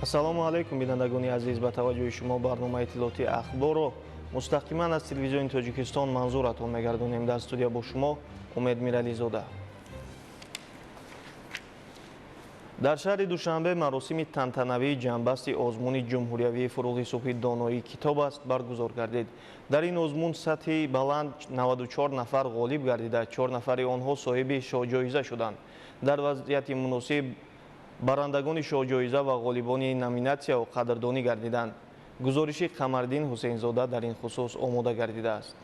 Ассалому алайкум, бинандагони азиз. Ба таваҷҷӯҳи шумо барномаи иттилоотии Ахборро мустақиман аз телевизиони Тоҷикистон манзуратон мегардонем. Дар студия бо шумо Умед Мирализода. Дар шаҳри Душанбе маросими тантанавии ҷамъбасти озмуни ҷумҳуриявии «Фурӯғи субҳи доноии китоб аст» баргузор гардид. Дар ин озмун сатҳи баланд 94 нафар ғолиб гардида, 4 нафари онҳо соҳиби шоҳҷоиза шуданд. Дар вазъияти муносиб барандагони шоҳҷоиза ва ғолибони номинатсияҳо қадрдонӣ гардиданд. Гузориши Қамардин Ҳусейнзода дар ин хусус омода гардидааст.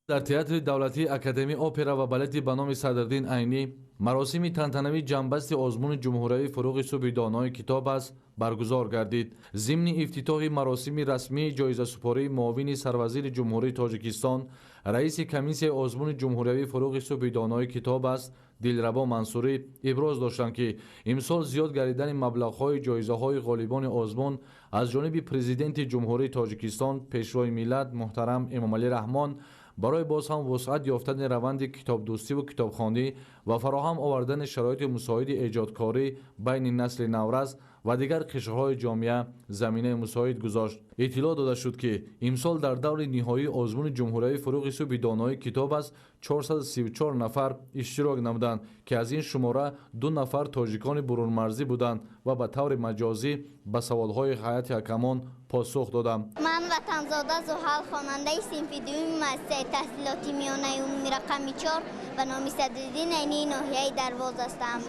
Дар Театри давлатии Академияи опера ва балети ба номи Садриддин Айнӣ маросими тантанавии ҷамъбасти озмуни ҷумҳуриявии «Фурӯғи субҳи донои китоб аст» баргузор гардид. Зимни ифтитоҳи маросими расмии ҷоизасупории муовини сарвазири Ҷумҳурии Тоҷикистон, раиси комиссияи озмуни ҷумҳуриявии «Фурӯғи субҳи донои китоб аст» Дилрабо Мансурӣ иброз доштанд, ки имсол зиёд гардидани маблағҳои ҷоизаҳои ғолибони озмун аз ҷониби Президенти Ҷумҳурии Тоҷикистон, Пешвои миллат муҳтарам Эмомалӣ Раҳмон барои боз ҳам вусъат ёфтани раванди китобдӯстиву китобхонӣ ва фароҳам овардани шароити мусоиди эҷодкорӣ байни насли наврас ва дигар қишрҳои ҷомеа заминаи мусоид гузошт. Иттилоъ дода шуд, ки имсол дар даври ниҳоии озмуни ҷумҳуриявии «Фурӯғи субҳи доноии китоб аст» 434 нафар иштирок намуданд, ки аз ин шумора 2 нафар тоҷикони бурунмарзӣ буданд ва ба таври маҷозӣ ба саволҳои ҳайати ҳакамон посух доданд. Ман Ватанзода Зуҳал, хонандаи синфи дуюми муассисаи таҳсилоти миёнаи умумӣ рақами 4 ба номи Садриддин Айнии ноҳияи Дарвоз ҳастам.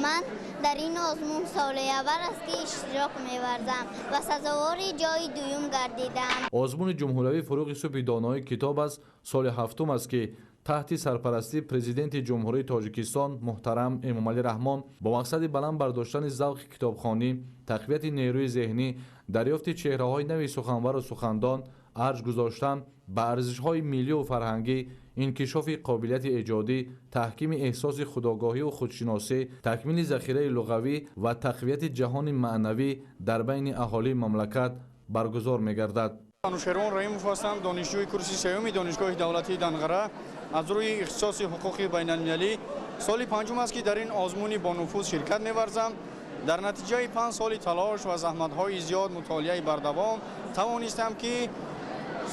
Ман дар ин озмун соли аввал аст, ки иштирок меварзам ва сазовори ҷои дуюм гардидам. Озмуни ҷумҳуриявии «Фурӯғи субҳи доноии китоб аст» соли ҳафтум аст, ки таҳти сарпарастии Президенти Ҷумҳурии Тоҷикистон муҳтарам Эмомалӣ Раҳмон бо мақсади баланд бардоштани завқи китобхонӣ, тақвияти нерӯи зеҳнӣ, дарёфти чеҳраҳои нави суханвару сухандон, арҷ гузоштан ба арзишҳои миллию фарҳангӣ, инкишофи қобилияти эҷодӣ, таҳкими эҳсоси худогоҳиву худшиносӣ, такмили захираи луғавӣ ва тақвияти ҷаҳони маънавӣ дар байни аҳолии мамлакат баргузор мегардад. Анушервон Раимов ҳастам, донишҷӯи курси сеюми Донишгоҳи давлатии Данғара аз рӯи ихтисоси ҳуқуқи байналмилалӣ. Соли панҷум аст, ки дар ин озмуни бонуфуз ширкат меварзам. Дар натиҷаи 5 соли талош ва заҳматҳои зиёд, мутолиаи бардавом тавонистам, ки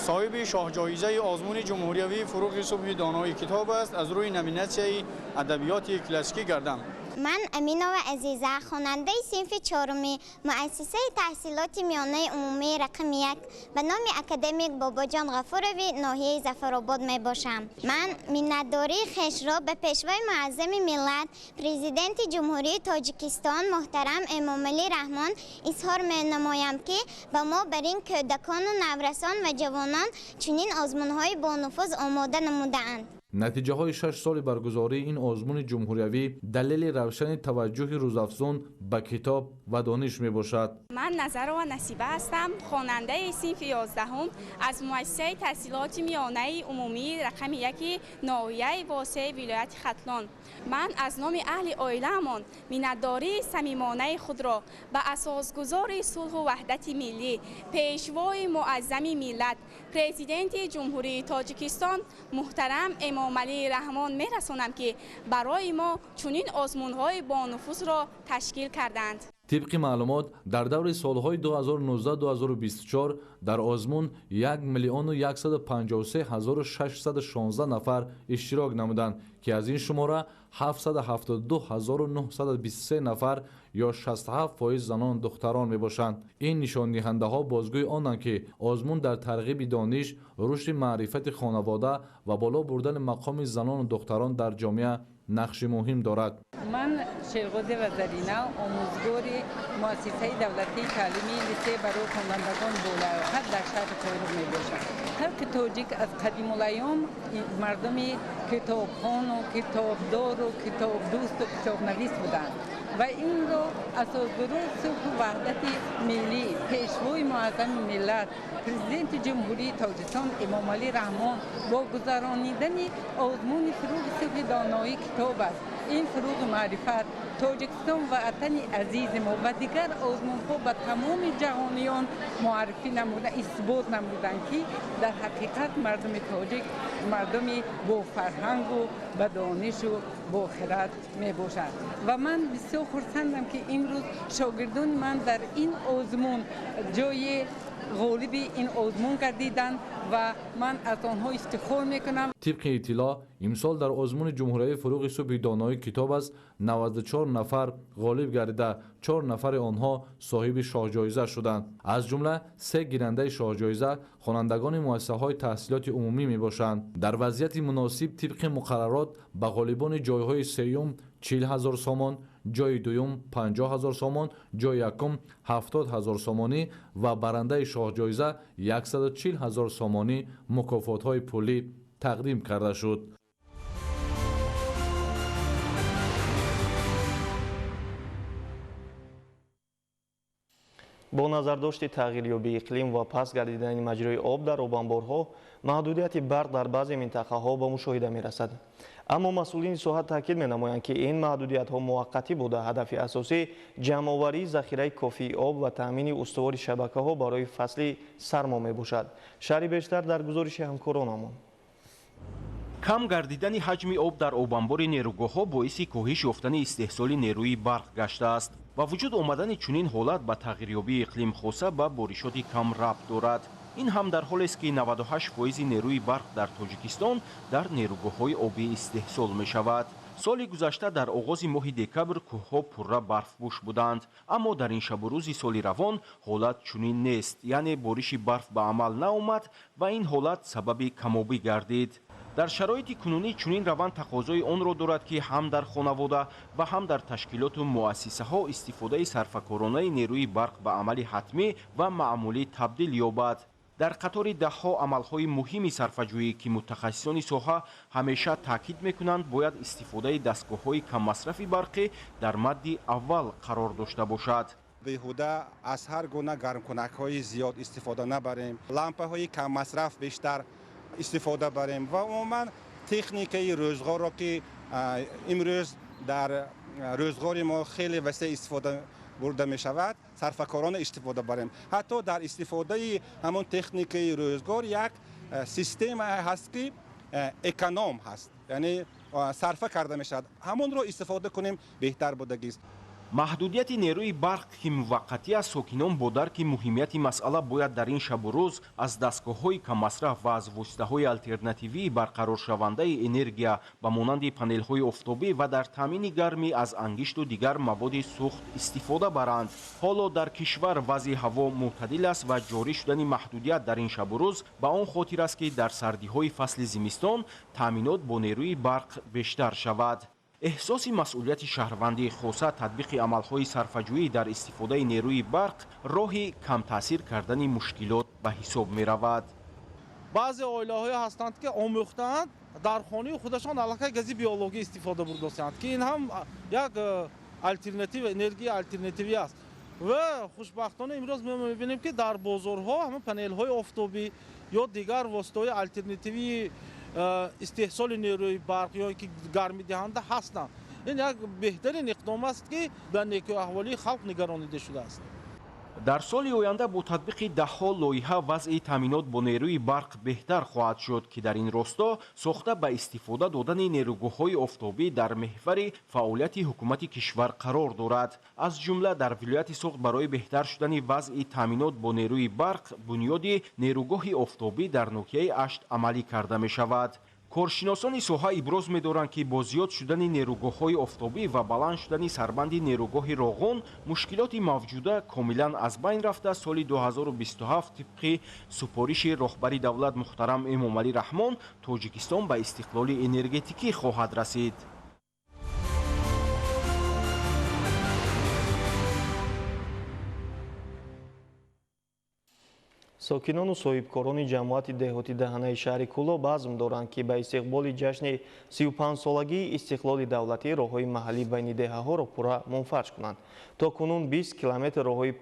соҳиби шоҳҷоизаи озмуни ҷумҳуриявии «Фурӯғи субҳи донои китоб аст» аз рӯи номинатсияи адабиёти классикӣ гардам. Ман Аминова Азиза, хонандаи синфи чоруми муассисаи таҳсилоти миёнаи умумии рақами 1 ба номи академик Бобоҷон Ғафурови ноҳияи Зафаробод мебошам. Ман миннатдории хешро ба Пешвои муаззами миллат, Президенти Ҷумҳурии Тоҷикистон муҳтарам Эмомалӣ Раҳмон изҳор менамоям, ки ба мо, бар ин кӯдакону наврасон ва ҷавонон, чунин озмунҳои бонуфуз омода намудаанд. Натиҷаҳои 6 соли баргузории ин озмуни ҷумҳуриявӣ далели равшани таваҷҷӯҳи рӯзафзун ба китоб ва дониш мебошад. Ман Назарова Насиба ҳастам, хонандаи синфи 11-ум аз муассисаи таҳсилоти миёнаи умумии рақами 1 ноҳияи Восеи вилояти Хатлон. Ман аз номи аҳли оилаамон миннатдории самимонаи худро ба асосгузори сулҳу ваҳдати миллӣ, Пешвои муаззами миллат, Президенти Ҷумҳурии Тоҷикистон муҳтарам Эмомалӣ Раҳмон мерасонам, ки барои мо чунин озмунҳои бонуфузро ташкил карданд. Тибқи маълумот, дар даври солҳои 2019-2024 дар озмун 1 миллиону 153 ҳазору 616 нафар иштирок намуданд, ки аз ин шумора 772 ҳазору 923 нафар ё 67% занону духтарон мебошанд. Ин нишондиҳандаҳо бозгӯи онанд, ки озмун дар тарғиби дониш, рушди маърифати хонавода ва боло бурдани мақоми занону духтарон дар ҷомеа нақши муҳим дорад. Ман Шерғозева Зарина, омӯзгори муассисаи давлатии таълимии литсей барои хонандагон болаёқат дар шаҳри Қоҳира мебошам. Халқи тоҷик аз қадимулайём мардуми китобхону китобдору китобдӯсту китобнавис буданд ва инро асосгузори сулҳу ваҳдати миллӣ, Пешвои муаззами миллат, Президенти Ҷумҳурии Тоҷикистон Эмомалӣ Раҳмон бо гузаронидани озмуни «Фурӯғи субҳи доноии китоб аст» Ин фурӯғи маърифат Тоҷикистон ва ватани азизи мо ва дигар озмунҳо ба тамоми ҷаҳониён муаррифӣ намуда, исбот намуданд, ки дар ҳақиқат мардуми тоҷик мардуми бофарҳангу ба донишу бохират мебошад. Ва ман бисёр хурсандам, ки имрӯз шогирдони ман дар ин озмун ҷои ғолиби ин озмун гардиданд ва ман аз онҳо ифтихор мекунам. Тибқи иттилоъ, имсол дар озмуни ҷумҳуриявии фурӯғи субҳи донои китоб аст 94 нафар ғолиб гардида, 4 нафари онҳо соҳиби шоҳҷоиза шуданд. Аз ҷумла 3 гирандаи шоҳҷоиза хонандагони муассисаҳои таҳсилоти умумӣ мебошанд. Дар вазъияти муносиб тибқи муқаррарот ба ғолибони ҷойҳои сеюм 40 ҳазор сомон, ҷойи дуюм 50 ҳазор сомон, ҷойи якум 70 ҳазор сомонӣ ва барандаи шоҳҷоиза 140 ҳазор сомонӣ мукофотҳои пулӣ тақдим карда шуд. Бо назардошти тағйирёбии иқлим ва паст гардидани маҷрои об дар обанборҳо, маҳдудияти барқ дар баъзе минтақаҳо ба мушоҳида мерасад. Аммо масъулини соҳа таъкид менамоянд, ки ин маҳдудиятҳо муваққатӣ буда, ҳадафи асосӣ ҷамъоварии захираи кофии об ва таъмини устувори шабакаҳо барои фасли сармо мебошад. Шарҳи бештар дар гузориши ҳамкоронамон. Кам гардидани ҳаҷми об дар обанбори нерӯгоҳҳо боиси коҳиш ёфтани истеҳсоли нерӯи барқ гаштааст. Ба вуҷуд омадани чунин ҳолат ба тағйирёбии иқлим, хоса ба боришоти кам рабт дорад. Ин ҳам дар ҳолест, ки 98% нерӯи барқ дар Тоҷикистон дар нерӯгоҳҳои обӣ истеҳсол мешавад. Соли гузашта дар оғози моҳи декабр кӯҳҳо пурра барфпӯш буданд, аммо дар ин шабу рӯзи соли равон ҳолат чунин нест, яъне бориши барф ба амал наомад ва ин ҳолат сабаби камобӣ гардид. Дар шароити кунунӣ чунин раванд тақозои онро дорад, ки ҳам дар хонавода ва ҳам дар ташкилоту муассисаҳо истифодаи сарфакоронаи нерӯи барқ ба амали ҳатмӣ ва маъмулӣ табдил ёбад. Дар қатори даҳҳо амалҳои муҳими сарфаҷӯӣ, ки мутахассисони соҳа ҳамеша таъкид мекунанд, бояд истифодаи дастгоҳҳои каммасрафи барқӣ дар мадди аввал қарор дошта бошад. Беҳуда аз ҳар гуна гармкунакҳои зиёд истифода набарем, лампаҳои каммасраф бештар истифода барем ва умуман техникаи рӯзғорро, ки имрӯз дар рӯзғори мо хеле васеъ истифода бурда мешавад, сарфакорона истифода барем. Ҳатто дар истифодаи ҳамон техникаи рӯзгор як система ҳаст, ки эконом ҳаст, яъне сарфа карда мешавад, ҳамонро истифода кунем беҳтар будагист. Маҳдудияти нерӯи барқ, ки муваққатӣ аст, сокинон бо дарки муҳимияти масъала бояд дар ин шабу рӯз аз дастгоҳҳои каммасраф ва аз воситаҳои алтернативии барқароршавандаи энергия ба монанди панелҳои офтобӣ ва дар таъмини гармӣ аз ангишту дигар маводи сӯхт истифода баранд. Ҳоло дар кишвар вазъи ҳаво мӯътадил аст ва ҷорӣ шудани маҳдудият дар ин шабу рӯз ба он хотир аст, ки дар сардиҳои фасли зимистон таъминот бо нерӯи барқ бештар шавад. Эҳсоси масъулияти шаҳрвандӣ, хоса татбиқи амалҳои сарфаҷӯӣ дар истифодаи нерӯи барқ роҳи камтаъсир кардани мушкилот ба ҳисоб меравад. Баъзе оилаҳое ҳастанд, ки омӯхтаанд, дар хонаи худашон аллакай гази биологӣ истифода бурдастанд, ки ин ҳам як алтернатива, энергияи алтернативӣ аст. Ва хушбахтона имрӯз мо мебинем, ки дар бозорҳо ҳама панелҳои офтобӣ ё дигар воситаҳои алтернативии истеҳсоли нерӯи барқ ё ки гармидиҳанда ҳастанд. Ин як беҳтарин иқдом аст, ки ба некӯаҳволии халқ нигаронида шудааст. Дар соли оянда бо татбиқи даҳҳо лоиҳа вазъи таъминот бо нерӯи барқ беҳтар хоҳад шуд, ки дар ин росто сохта ба истифода додани нерӯгоҳҳои офтобӣ дар меҳвари фаъолияти ҳукумати кишвар қарор дорад. Аз ҷумла дар вилояти Суғд барои беҳтар шудани вазъи таъминот бо нерӯи барқ бунёди нерӯгоҳи офтобӣ дар ноҳияи Ашт амалӣ карда мешавад. Коршиносони соҳа иброз медоранд, ки бо зиёд шудани нерӯгоҳҳои офтобӣ ва баланд шудани сарбанди нерӯгоҳи Роғун мушкилоти мавҷуда комилан аз байн рафта, соли 2027 тибқи супориши роҳбари давлат муҳтарам Эмомалӣ Раҳмон Тоҷикистон ба истиқлоли энергетикӣ хоҳад расид. Сокинону соҳибкорони ҷамоати деҳоти даҳанаи шаҳри Кӯлоб азм доранд, ки ба истиқболи ҷашни 35-солагии истиқлоли давлатӣ роҳҳои маҳаллӣ байни деҳаҳоро пурра мунфарш кунанд. То кунун 20 километр роҳҳои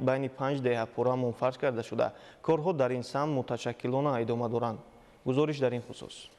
байни 5 деҳа пурра мунфарш карда шуда, корҳо дар ин самт муташаккилона идома доранд. Гузориш дар ин хусус.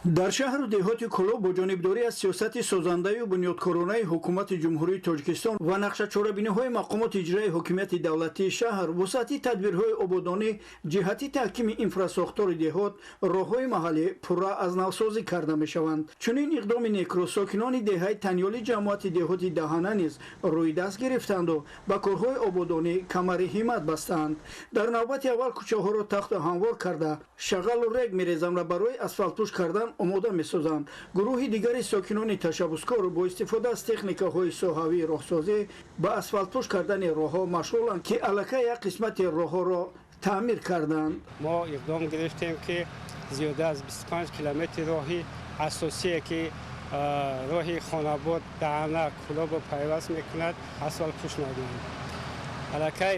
Дар шаҳру деҳоти Кӯлоб бо ҷонибдорӣ аз сиёсати созандаю бунёдкоронаи ҳукумати Ҷумҳурии Тоҷикистон ва нақшачорабиниҳои мақомоти иҷрои ҳокимияти давлатии шаҳр вусъати тадбирҳои ободонӣ ҷиҳати таҳкими инфрасохтори деҳот, роҳҳои маҳаллӣ пурра аз навсозӣ карда мешаванд. Чунин иқдоми некро сокинони деҳаи Танёли ҷамоати деҳоти Даҳана низ рӯи даст гирифтанду ба корҳои ободонӣ камари ҳиммат бастанд. Дар навбати аввал кӯчаҳоро тахту ҳамвор карда, шағалу рег мерезанд ва барои асфалтпӯш кардан омода месозанд. Гурӯҳи дигари сокинони ташаббускор бо истифода аз техникаҳои соҳавии роҳсозӣ ба асфалтпӯш кардани роҳҳо машғуланд, ки аллакай як қисмати роҳҳоро таъмир карданд. Мо иқдом гирифтем, ки зиёда аз 25 километри роҳи асосие, ки роҳи Хонабод, Даҳана, Кӯлобро пайваст мекунад, асфалтпӯш намоем. Аллакай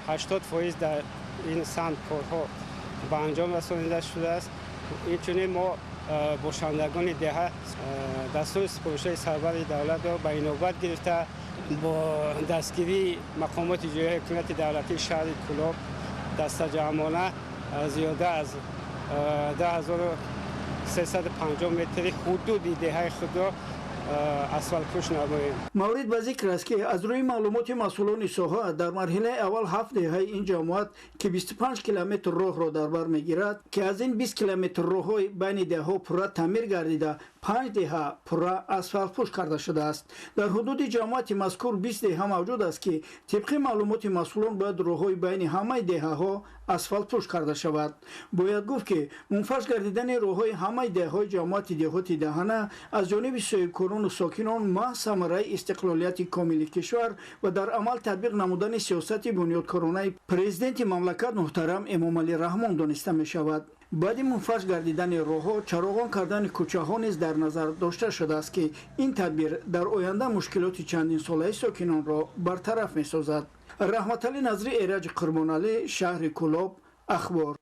80% дар ин самт корҳо ба анҷом расонида шудааст. Инчунин мо бошандагони деҳа дастури супоришҳои сарвари давлатро ба инобат гирифта, бо дастгирии мақомоти иҷроияи ҳокимияти давлатии шаҳри Кӯлоб дастаҷамъона зиёда аз 2350 метри ҳудуди деҳаи худро асфалтпӯш намоем. Маврид ба зикр аст, ки аз рӯи маълумоти масъулони соҳа дар марҳилаи аввал ҳафт деҳаи ин ҷамоат, ки 25 километр роҳро дар бар мегирад, ки аз ин 20 километр роҳҳои байни деҳаҳо пурра таъмир гардида, панҷ деҳа пурра асфалтпӯш карда шудааст. Дар ҳудуди ҷамоати мазкур 20 деҳа мавҷуд аст, ки тибқи маълумоти масъулон бояд роҳҳои байни ҳамаи деҳаҳо асфалтпӯш карда шавад. Бояд гуфт, ки мунфарш гардидани роҳҳои ҳамаи деҳаҳои ҷамоати деҳоти Даҳана аз ҷониби соҳибкорону сокинон маҳз самараи истиқлолияти комили кишвар ва дар амал татбиқ намудани сиёсати бунёдкоронаи президенти мамлакат муҳтарам Эмомалӣ Раҳмон дониста мешавад. Баъди мунфарш гардидани роҳҳо, чароғон кардани кӯчаҳо низ дар назар дошта шудааст, ки ин тадбир дар оянда мушкилоти чандинсолаи сокинонро бартараф месозад. Раҳматалӣ Назри, Эраҷи Қурбоналӣ, шаҳри Кӯлоб, Ахбор.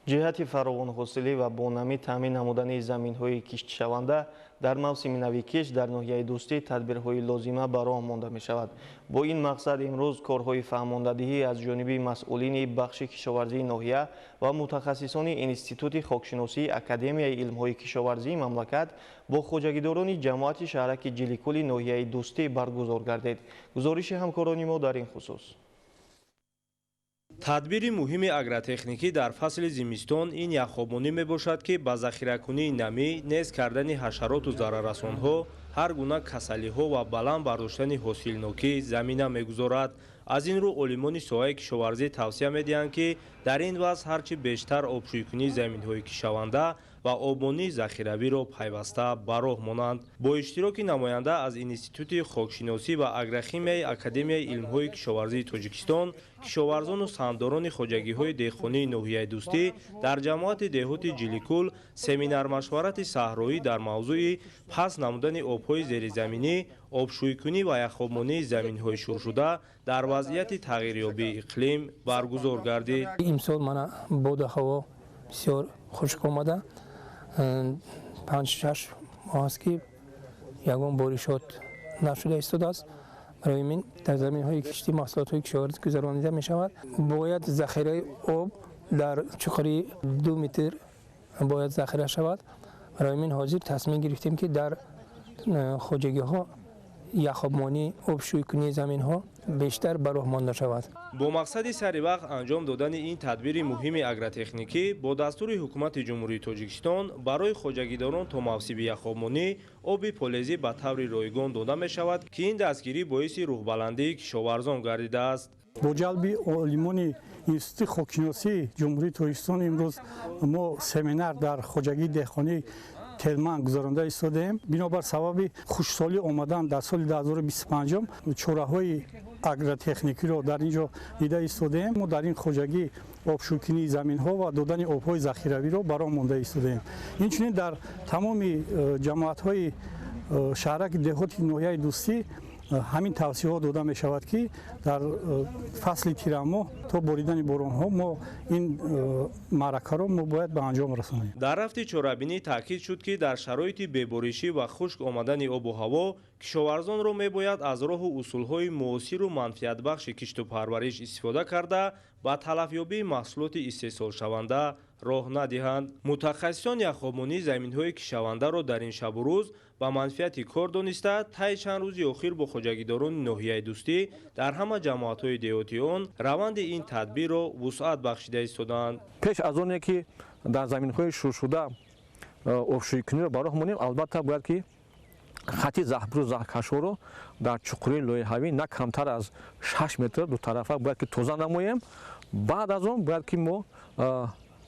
Ҷиҳати фаровонҳосилӣ ва бонамӣ таъмин намудани заминҳои киштшаванда дар мавсими нави кишт дар ноҳияи Дӯстӣ тадбирҳои лозима ба роҳ монда мешавад. Бо ин мақсад имрӯз корҳои фаҳмондадиҳӣ аз ҷониби масъулини бахши кишоварзии ноҳия ва мутахассисони Институти хокшиносии Академияи илмҳои кишоварзии мамлакат бо хоҷагидорони ҷамоати шаҳраки Ҷиликули ноҳияи Дӯстӣ баргузор гардид. Гузориши ҳамкорони мо дар ин хусус. Тадбири муҳими агротехникӣ дар фасли зимистон ин яхобонӣ мебошад, ки ба захиракунии намӣ, нест кардани ҳашароту зараррасонҳо, ҳар гуна касалиҳо ва баланд бардоштани ҳосилнокӣ замина мегузорад. Аз ин рӯ олимони соҳаи кишоварзӣ тавсия медиҳанд, ки дар ин вазъ ҳарчи бештар обшӯйкунии заминҳои кишаванда ва обмонии захиравиро пайваста ба роҳ монанд. Бо иштироки намоянда аз Институти хокшиносӣ ва агрохимияи Академияи илмҳои кишоварзии Тоҷикистон, кишоварзону саҳмдорони хоҷагиҳои деҳқонии ноҳияи Дӯстӣ дар ҷамоати деҳоти Ҷиликул семинар-машварати саҳроӣ дар мавзӯи паст намудани обҳои зеризаминӣ, обшӯйкунӣ ва яхобмонии заминҳои шуршуда дар вазъияти тағйирёбии иқлим баргузор гардид. Имсол мана боду ҳаво бисёр хушк омада, 5-6 моҳ аст, ки ягон боришот нашуда истодааст. Барои ин дар заминҳои киштӣ маҳсулотҳои кишоварзӣ гузаронида мешавад. Бояд захираи об дар чуқурии 2 метр бояд захира шавад. Барои ин ҳозир тасмим гирифтем, ки дар хоҷагиҳо яхобмонӣ, обшӯйкунии заминҳо бештар ба роҳ монда шавад. Бо мақсади сари вақт анҷом додани ин тадбири муҳими агротехникӣ бо дастури ҳукумати Ҷумҳурии Тоҷикистон барои хоҷагидорон то мавсими яхобмонӣ оби полезӣ ба таври ройгон дода мешавад, ки ин дастгирӣ боиси рӯҳбаландии кишоварзон гардидааст. Бо ҷалби олимони Институти хокшиносии Ҷумҳурии Тоҷикистон имрӯз мо семинар дар хоҷагии деҳқонии Телман гузаронда истодаем. Бинобар сабаби хушсолӣ омадан дар соли 2025 чораҳои агротехникиро дар ин ҷо дида истодаем. Мо дар ин хоҷагӣ обшӯкунии заминҳо ва додани обҳои захиравиро ба роҳ монда истодаем. Инчунин дар тамоми ҷамоатҳои шаҳраки деҳоти ноҳияи Дӯстӣ Ҳамин тавсияҳо дода мешавад, ки дар фасли тирамоҳ то боридани боронҳо мо ин маъракаро мо бояд ба анҷом расонем. Дар рафти чорабинӣ таъкид шуд, ки дар шароити беборишӣ ва хушк омадани обу ҳаво кишоварзонро мебояд аз роҳу усулҳои муосиру манфиатбахши кишту парвариш истифода карда, ба талафёбии маҳсулоти истеҳсолшаванда роҳ надиҳанд. Мутахассисон яхобмонии заминҳои кишавандаро дар ин шабу рӯз ба манфиати кор дониста, таи чанд рӯзи охир бо хоҷагидорони ноҳияи Дӯстӣ дар ҳама ҷамоатҳои деҳоти он раванди ин тадбирро вусъат бахшида истодаанд. Пеш аз оне ки дар заминҳои шуршуда обшӯйкуниро ба роҳ монем, албатта бояд ки хати заҳбуру заҳкашҳоро дар чуқурии лоиҳавӣ на камтар аз 6 метр дутарафа бояд ки тоза намоем. Баъд аз он бояд ки мо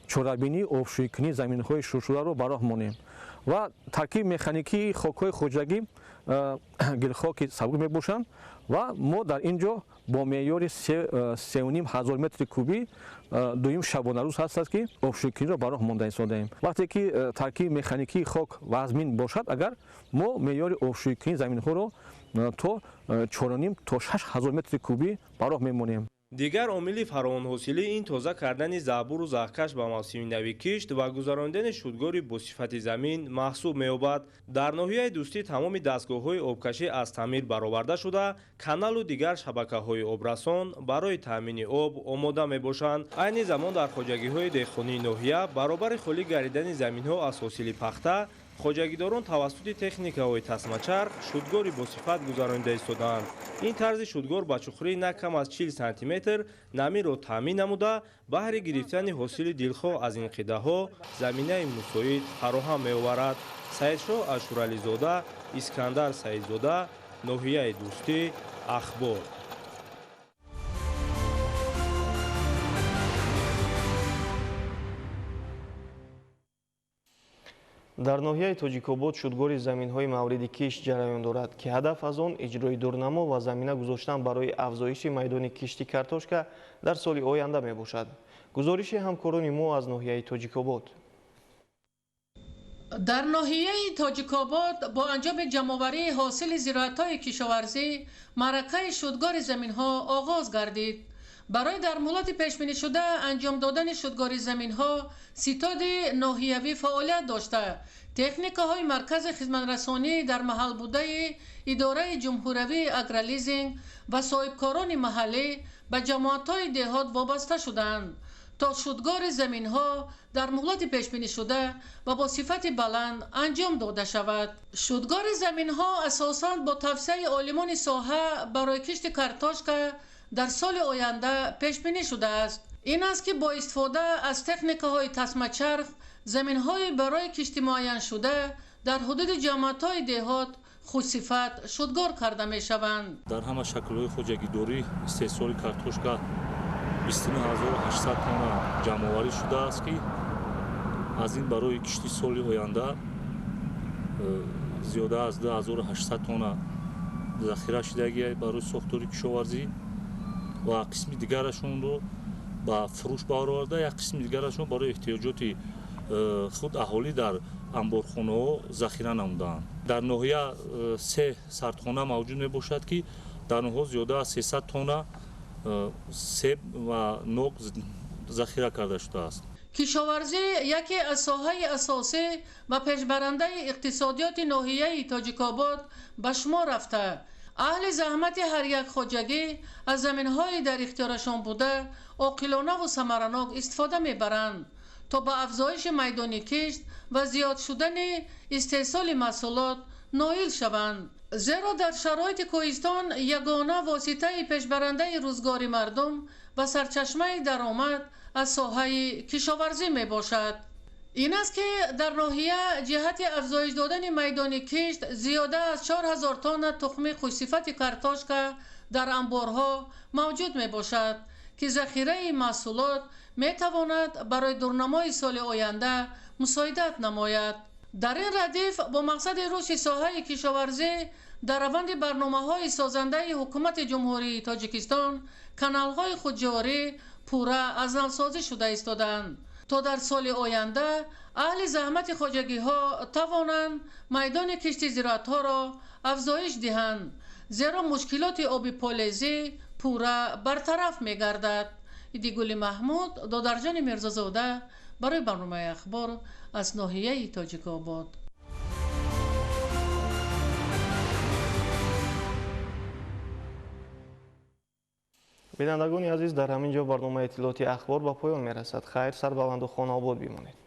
чорабинии обшӯйкунии заминҳои шуршударо ба роҳ монем ва таркиби механикии хокҳои хоҷагӣ гилхоки сабук мебошанд ва мо дар ин ҷо бо меъёри 3,5 ҳазор метри кубӣ дуюм шабонарӯз ҳаст, ки обшӯйкуниро ба роҳ монда истодаем. Вақте ки таркиби механикии хок вазмин бошад, агар мо меъёри обшӯйкунии заминҳоро то 4,5 то 6 ҳазор метри кубӣ ба роҳ мемонем. Дигар омили фаровонҳосилӣ ин тоза кардани заҳбуру заҳкаш ба мавсими нави кишт ва гузаронидани шудгори босифати замин маҳсуб меёбад. Дар ноҳияи Дӯстӣ тамоми дастгоҳҳои обкашӣ аз таъмир бароварда шуда, каналу дигар шабакаҳои обрасон барои таъмини об омода мебошанд. Айни замон дар хоҷагиҳои деҳқонии ноҳия баробари холӣ гардидани заминҳо аз ҳосили пахта, хоҷагидорон тавассути техникаҳои тасмачарх шудгори босифат гузаронида истодаанд. Ин тарзи шудгор ба чуқурии на кам аз 40 сантиметр намиро таъмин намуда, баҳри гирифтани ҳосили дилхоҳ аз ин қидаҳо заминаи мусоид фароҳам меоварад. Саидшоҳ Ашурализода, Искандар Саидзода, ноҳияи Дӯстӣ, Ахбор. Дар ноҳияи Тоҷикобод шудгори заминҳои мавриди кишт ҷараён дорад, ки ҳадаф аз он иҷрои дурнамо ва замина гузоштан барои афзоиши майдони кишти картошка дар соли оянда мебошад. Гузориши ҳамкорони мо аз ноҳияи Тоҷикобод. Дар ноҳияи Тоҷикобод бо анҷоми ҷамъоварии ҳосили зироатҳои кишоварзӣ маъракаи шудгори заминҳо оғоз гардид. Барои дар муҳлати пешбинишуда анҷом додани шудгори заминҳо ситоди ноҳиявӣ фаъолият дошта, техникаҳои маркази хизматрасонӣ дар маҳал будаи идораи ҷумҳуриявии агролизинг ва соҳибкорони маҳаллӣ ба ҷамоатҳои деҳот вобаста шуданд, то шудгори заминҳо дар муҳлати пешбинишуда ва бо сифати баланд анҷом дода шавад. Шудгори заминҳо асосан бо тавсияи олимони соҳа барои кишти картошка дар соли оянда пешбинӣ шудааст. Ин аст, ки бо истифода аз техникаҳои тасмачарх заминҳои барои кишти муайяншуда дар ҳудуди ҷамоатҳои деҳот хушсифат шудгор карда мешаванд. Дар ҳама шаклҳои хоҷагидорӣ истеҳсоли картошка 29 800 тонна ҷамъоварӣ шудааст, ки аз ин барои кишти соли оянда зиёда аз 2800 тонна захира шудагӣ барои сохтори кишоварзӣ ва қисми дигарашонро ба фурӯш бароварда, як қисми дигарашон барои эҳтиёҷоти худ аҳолӣ дар анборхонаҳо захира намудаанд. Дар ноҳия се сардхона мавҷуд мебошад, ки дар онҳо зиёда аз 300 тонна себ ва нок захира карда шудааст. Кишоварзӣ яке аз соҳаи асосӣ ва пешбарандаи иқтисодиёти ноҳияи Тоҷикобод ба шумор рафта, аҳли заҳмати ҳар як хоҷагӣ аз заминҳои дар ихтиёрашон буда оқилонаву самаранок истифода мебаранд, то ба афзоиши майдони кишт ва зиёд шудани истеҳсоли маҳсулот ноил шаванд, зеро дар шароити кӯҳистон ягона воситаи пешбарандаи рӯзгори мардум ва сарчашмаи даромад аз соҳаи кишоварзӣ мебошад. Ин аст, ки дар ноҳия ҷиҳати афзоиш додани майдони кишт зиёда аз 4000 тонна тухми хушсифати картошка дар анборҳо мавҷуд мебошад, ки захираи маҳсулот метавонад барои дурнамои соли оянда мусоидат намояд. Дар ин радиф бо мақсади рушди соҳаи кишоварзӣ дар раванди барномаҳои созандаи ҳукумати Ҷумҳурии Тоҷикистон каналҳои худҷорӣ пурра аз навсозӣ шуда истодаанд, то дар соли оянда аҳли заҳмати хоҷагиҳо тавонанд майдони кишти зироатҳоро афзоиш диҳанд. Зеро мушкилоти оби полезӣ пурра бартараф мегардад. Идигули Маҳмуд, Додарҷони Мирзозода барои барномаи Ахбор аз ноҳияи Тоҷикобод. Бинандагони азиз, дар ҳамин ҷо барномаи иттилооти Ахбор ба поён мерасад. Хайр, сарбаланду хонаобод бимонед.